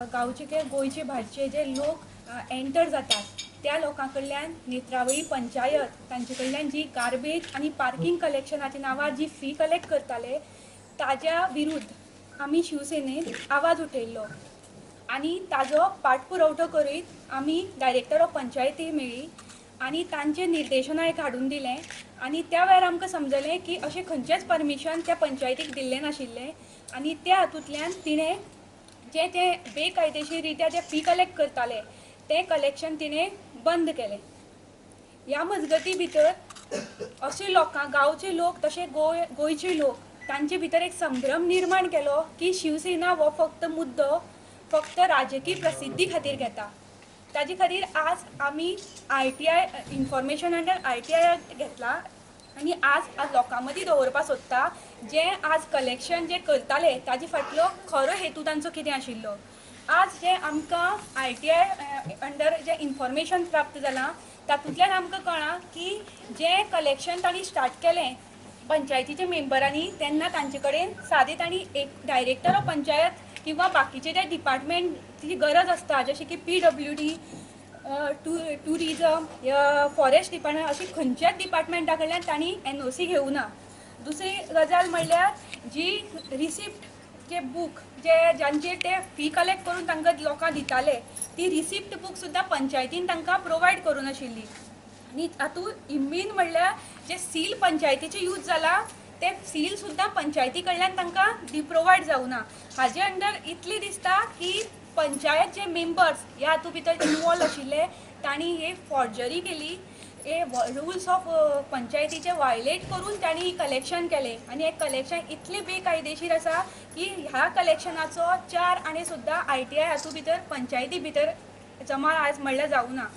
गांवचे किंवा गोंयचे भायरचे जे लोक एंटर जातात त्या लोकां कडल्यान नेत्रावळी पंचायत तांचे कडल्यान जी गार्बेज आनी पार्किंग कलेक्शनाच्या नांवार जी फी कलेक्ट करताले ताज्या विरुद्ध आमी शिवसेनेन आवाज उठयल्लो आनी ताजो पाठपुरवठो करीत आमी डायरेक्टर ऑफ पंचायती मेळ्ळी आनी तांचे निर्देशनां एक हाडून दिलें आनी त्या वेळार आमकां समजलें की अशें खंयचेंच परमिशन त्या पंचायतीक दिल्लें नाशिल्लें आनी त्या हातूंतल्यान तिणें जे ते बेकायदेशीर रित्या जे फी कलेक्ट करताले तें कलेक्शन तिणें बंद केलें. ह्या मजगती भितर अशे लोकां गांवचे लोक तशें गोंयचे लोक तांचे भितर एक संभ्रम निर्माण केलो की शिवसेना हो फक्त मुद्दो फक्त राजकीय प्रसिद्धी खातीर घेता. ताजे खातीर आज आमी ITI information under ITI घेतला आनी आज आज लोकां मदीं दवरपाक सोदता जे आज कलेक्शन जे करताले ताजे फाटलो खरो हेतू तांचो कितें आशिल्लो. आज जे आमकां ITI under जे इन्फॉर्मेशन प्राप्त जालां तातूंतल्यान आमकां कळ्ळां की जें कलेक्शन तांणी स्टार्ट केलें पंचायतीच्या मेंबरांनी तेन्ना तांचे कडेन सादें तांणी एक डायरेक्टर ऑफ पंचायत किंवा बाकीचे जे डिपार्टमेंटची गरज आसता जशें की PWD tourism forest department अशी खंयच्याच डिपार्टमेंटा कडल्यान तांणी NOC घेवना. दुसरी गजाल म्हणल्यार जी रिसिप्ट जे बूक जे जांचेर ते फी कलेक्ट करून तांकां लोकांक दिताले ती रिसिप्ट बूक सुद्दां पंचायतीन तांकां प्रोवायड करूं नाशिल्ली. आनी हातूंत मेन म्हणल्यार जे सील पंचायतीचे यूज जाला ते सील सुद्दां पंचायती कडल्यान तांकां प्रोवायड जावना. हाजे अंडर इतली दिसता की पंचायत जे मेंबर्स ह्या हातूंत भितर इनवॉल्व आशिल्ले तांणी हे फॉर्जरी केली, हे रुल्स ऑफ पंचायतीचे वायलेट करून तांणी कलेक्शन केलें आनी हें कलेक्शन इतलें बेकायदेशीर आसा की ह्या कलेक्शनाचो 4 आणे सुद्दां ITI हातूंत भितर पंचायती भितर जमा आज म्हणल्यार जावना.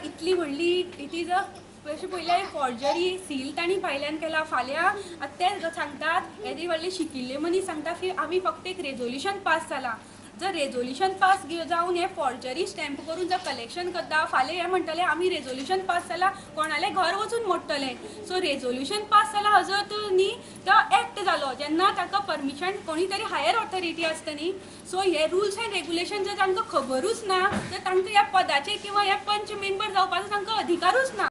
इतली व्हडली it is a अशें पयल्यार फॉर्जरी सील तांणी भायल्यान केला. फाल्यां आतां ते सांगतात येदी व्हडले शिकिल्ले मनीस सांगता की आमी फक्त एक रेजोल्युशन पास जालां. जर रेजोल्युशन पास जावन हे फॉर्जरी स्टॅम्प करून जर कलेक्शन करता फाल्यां हे म्हणटले आमी रेजोल्युशन पास जाला कोणालें घर वचून मोडटले. सो रेजोल्युशन पास जाला हाजो न्ही तो एक्ट जालो जेन्ना ताका परमिशन कोणी तरी हायर ऑथॉरिटी आसता न्ही. सो हे रुल्स एंड रेगुलेशन जर तांकां खबरूच ना तर तांकां ह्या पदाचेर किंवा ह्या पंच मेंबर जावपाचो तांकां अधिकारूच ना.